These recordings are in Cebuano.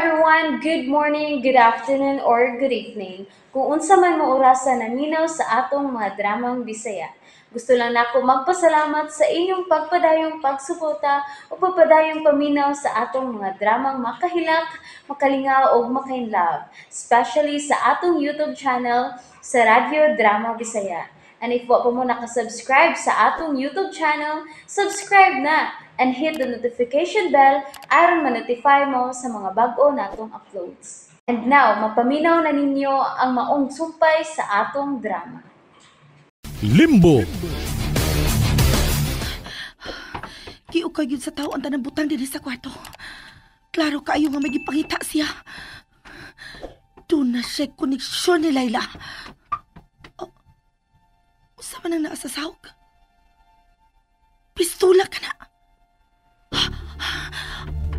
everyone! Good morning, good afternoon, or good evening. Kung unsa man mo orasa naminaw sa atong mga dramang Bisaya. Gusto lang nako magpasalamat sa inyong pagpadayong pagsuporta o pagpadayong paminaw sa atong mga dramang makahilak, makalingaw o makainlove, especially sa atong YouTube channel sa Radyo Drama Bisaya. And if wa pa mo nakasubscribe sa atong YouTube channel, subscribe na and hit the notification bell aron ma-notify mo sa mga bag-o natong uploads. And now, mapaminaw na ninyo ang maong sumpay sa atong drama. Limbo. Giukay yun sa tao ang tanang butang dinhi sa kwarto. Klaro kaayo nga may gipangita siya. Doon na siya koneksyon ni Layla. Oh, usa man ang naa sa sahog? Pistula ka na.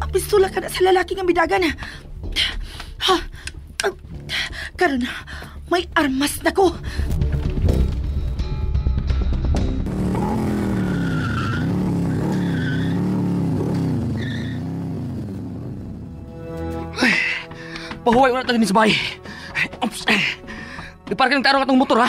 Ang pistula ka na sa lalaki nga midagan. Karon, may armas na ko. Pahuway ulit na sa bahay. Oops. Ipark ng tarong atong motor, ha?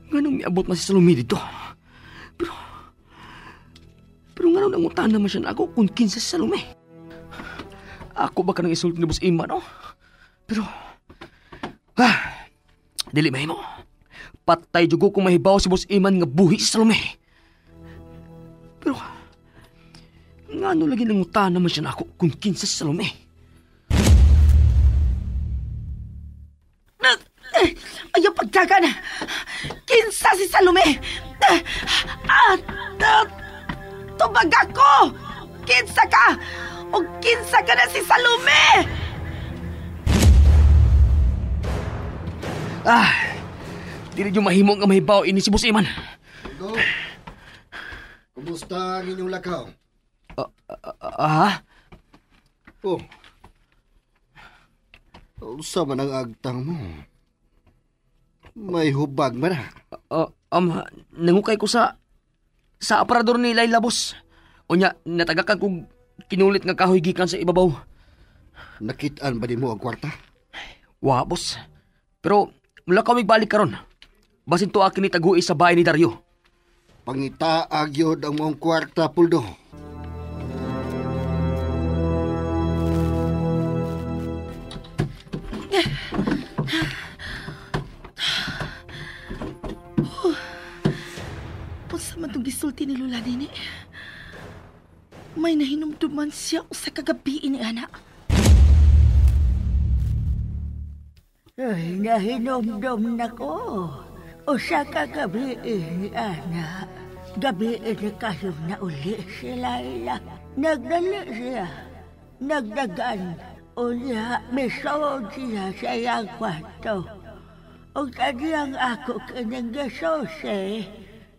Nganong miabot man si Salome dito? Pero nganong nangutan naman siya na ako kung kinsa si Salome? Ako ba ka nang isulti ni Boss Ima, no? Pero, dili mahimo. Patay jugo kung mahibaw si Boss Iman nga buhi si Salome. Pero, ngano lagi nangutan naman siya na ako kung kinsa si Salome? Ayaw pagdagan! Kinsa si Salome! Tubag ako! Kinsa ka! O kinsa ka na si Salome! Dili yung mahimo nga mahibaw ini si Boss Iman. Go. Kumusta ang inyong lakaw? Ha? Oh. Unsa man ang agtang mo? May hubag man na. Nangukay ko sa aparador ni Layla, boss. Unya, natagakan kong kinulit nga kahoy gikan sa ibabaw. Nakitaan ba di mo ang kwarta? Wa, boss. Pero mula ka balik karon. Basin to akin ni tagui sa bahay ni Dario. Pangitaag yun ang mong kwarta, Puldo. Unsa man tong gisulti ni Lola nini? May nahinumduman siya usa ka gabi ni ana. Ay, nahinumdum na ko. Usa ka gabi ni ana. Gabi ni kayo na uli si Layla. Nagdali siya. Nagdagan. Unya, misod siya sa iyang kwarto. Ug tadiyang ako kining gisose.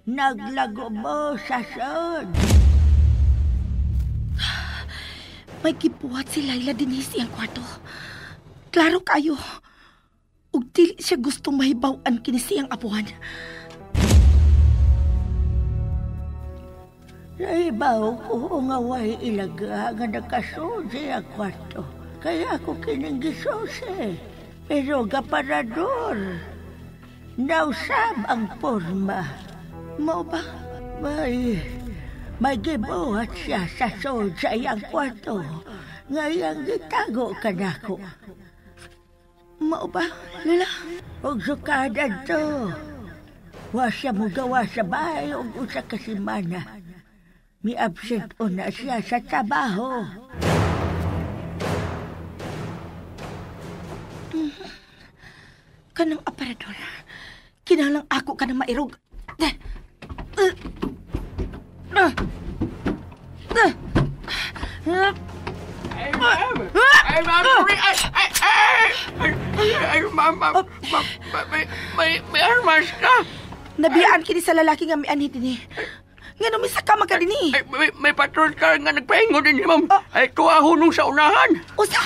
Naglago mo sa sod. May gibuhat si Layla dinhi sa iyang kwarto. Klaro kayo. Ug dili siya gustong mahibaw-an kini siyang apuhan. Nahibaw ko nga way ilaga nga nakasod sa iyang kwarto. Kaya ako kining gisose. Pero gaparador. Nausab ang porma. Mao ba? May gibuhat siya sa sod sa iyang kwarto. Ngayang gitago ka nako. Mao ba, Lola? Og sukada to. Wa siya mugawa sa bahay og usa ka semana. Mi-absent una siya sa trabaho. Kanang aparador. Kinalang ako ka na mairog. Ay, ma'am! Ay, ma'am! Ay, ma'am! May armas ka! Nabiyaan kini sa lalaki nga mianhi dinhi. Nga numisa ka magka dinhi. Ay, may patrol car nga nagpahingo dinhi, ma'am. Ay, tuwa hunong sa unahan. Usa!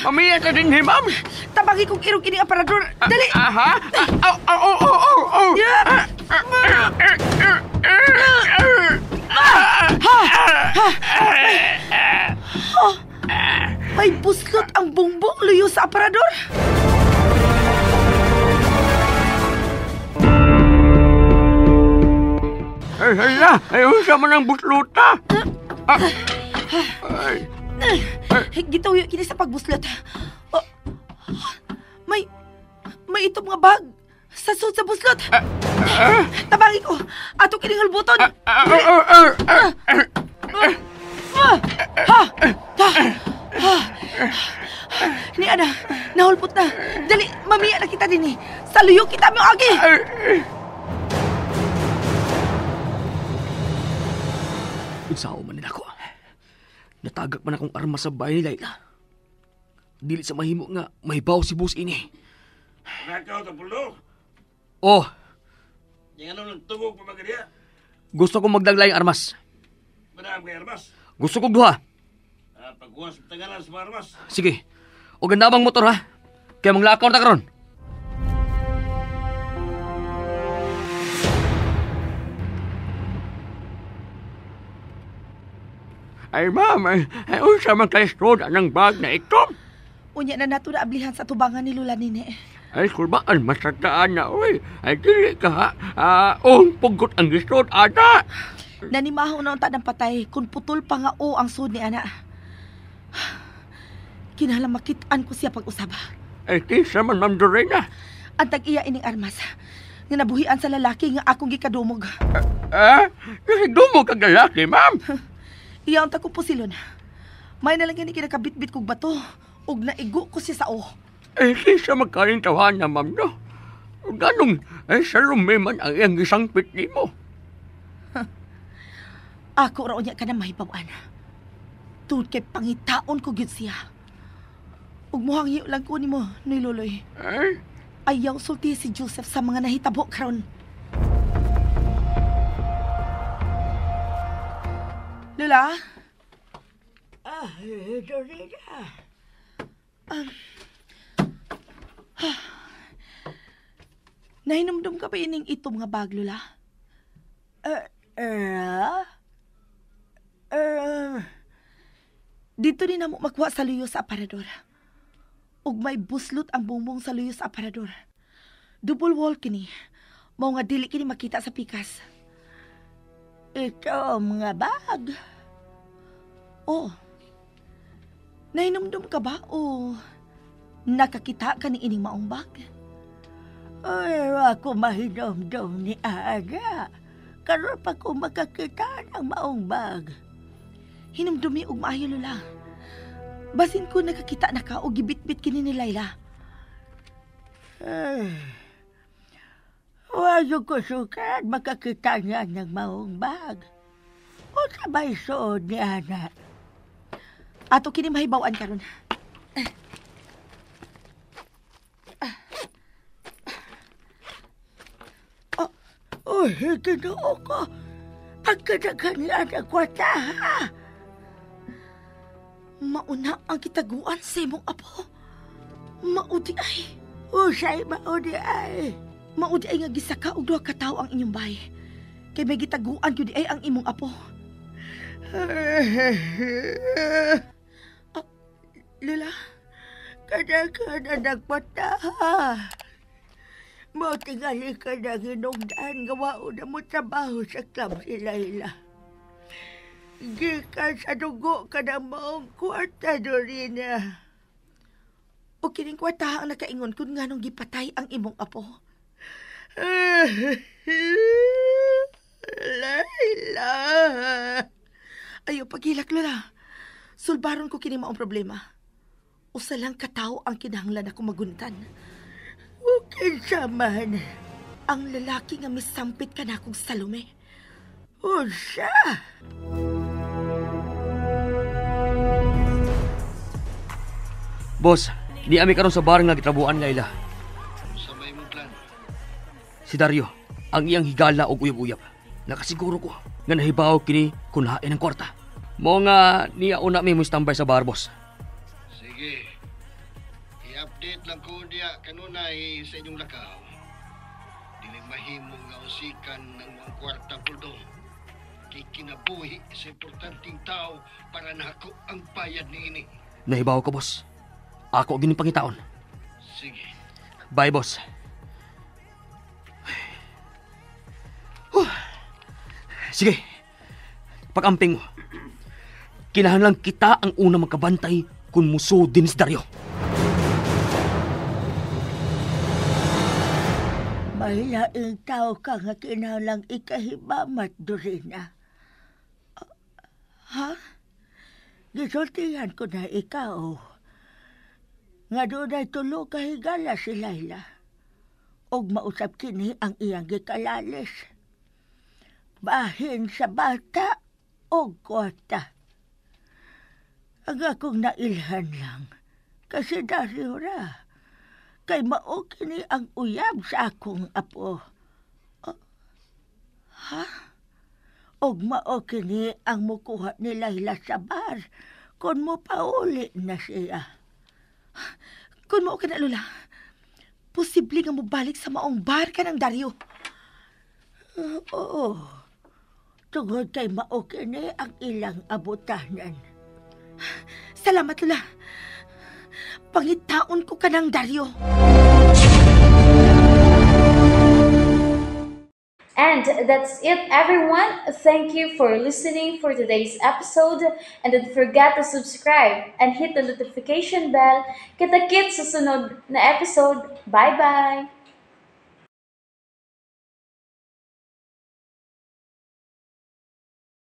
Pamiya ka dinhi, ma'am. Tabagi kong irog ini aparador. Dali! Aha! Oh! May buslot ang bungbong luyo sa aparador. Ay, hala! Ay, unsa man ang buslota? Ay. Gituyo kini sa pagbuslot. Oh, may itong mga bag sa sud sa buslot. Tabangi ko. Ato kining hulbuton. Ni ana, nahulbot na. Dali, mamiya na kita din eh. Sa luyo kita mo agi. Unsao man nila ko. Natagak man akong armas sa bahay ni Laila. Dili sa mahimo nga mahibaw si boss ini. Nakaw ta pulo. Oh. Yang ano lang tugog pa magadiya? Gusto kong magdaglayng armas. Madam kay armas. Gusto kong duha. Pagkuha sa tangalan sa mga armas. Sige. O ganda bang motor ha? Kaya manglakaw ta karon. Ay ma'am, ay unsa man kay stud anang bag na ito? Unya na nato na ablihan sa tubangan ni Lula Nini. Ay kurbaan masataan na oy. Ay dili ka ha. On pugot ang gisod ada. Nanimaho na unta ng patay kung putol pa nga o ang sud ni ana. Kinahanglan makit-an ko siya pag-usab. Ay kinsa man Ma'am Dorena? Ang tag-iya ining armas nga nabuhian sa lalaki nga akong gikadumog. Nagdumog kag lalaki, ma'am? Iya ang takupusilon. May na lang gani kinakabitbit kog bato ug naigo ko siya sa o. Eh, kinsa magkaling tawahan na, ma'am, no? Ganong, sa lumiman ang iyang isangpit nimo. Ako raw niya ka na mahibawan. Tuod kay pangitaon ko gyud siya. Ug muhangyo lang ko nimo, Noy Loloy. Eh? Ayaw sulti si Joseph sa mga nahitabo karon. Lola? Dorina. Nahinumdum ka ba ining itom nga bag, Lola? Dito din namo makuha sa luyo sa aparador. Ug may buslot ang bumbong sa luyo sa aparador. Double wall kini. Mao nga dili kini makita sa pikas. Ito mga bag. Oh. Nahinumdum ka ba o nakakita ka ni ining maong bag? Ay, ako mahinumdum ni Ana. Karon pa ko makakita ng maong bag. Hinumdumi og maayo, Lola. Basin ko nakakita na ka o gibitbit kini ni Laila. Ay, wala ko sukad makakita niya ng maong bag. O sabay suod ni Ana. Ato kini mahibawan karon. Oh, oh, ginoo ko. Pagkadagan ni Ana kwarta, ha? Mauna ang kitaguan sa imong apo. Maudi ay. Usay maudi ay. Maudi ay nga gisaka og duha ka tawo ang inyong bahay. Kay may gitaguan gyud ay ang imong apo. Lola? Kadaghan na nagpata. Matingali ka na hinungdaan nga wao na mo trabaho sa club si Laila. Gikan sa dugo ka na maong kwarta, Dorina. O kining kwarta ang nakaingon kung nganong gipatay ang imong apo. Laila! Ayo, paghilak, Lola. Sulbaron ko kini maong problema. Usa lang katawo ang kinahanglan ako maguntan. O kinsa man? Ang lalaki nga misampit ka na akong Salome. Unsa? Boss, di ami karon sa bar nga gitrabuan Laila. Sa may mong plan? Si Dario, ang iyang higala og uyab-uyab. Nakasiguro ko nga nahibaw kini kun hain ang kwarta. Mo nga niya una mi mo standby sa bar, boss. Sige. I-update lang ko diya kanunay sa inyong lakaw. Dili mahimo nga usikan ng mga kwarta, Puldo. Kay kinabuhi sa importanteng tao para nako ang bayad niini. Nahibaw ko, boss. Ako gining pangitaon. Sige. Bye, boss. Huh. Sige. Pag-amping mo. Kinahanglan kita ang una magkabantay kung muso din si Dario. May laing tao ka nga kinahanglang ikahimamat, Dorina. Ha? Gisultihan ko na ikaw. Nga doon ay tulo ka higala si Laila. Og mausap kini ang iyang gikalalis. Bahin sa bata og kwarta. Ang akong nailhan lang, kasi Dario ra. Kay mao kini ang uyab sa akong apo. Ha? Og mao kini ang mukuha ni Laila sa bar kung mopauli na siya. Kung mao ka na, Lola, posible nga mobalik sa maong bar ka ng Dario. Oo. Tungod kay mao kini ang ilang abutanan. Salamat, Lola. Pangitaon ko ka ng Dario. And that's it, everyone. Thank you for listening for today's episode. And don't forget to subscribe and hit the notification bell. Kita-kits sa sunod na episode. Bye-bye!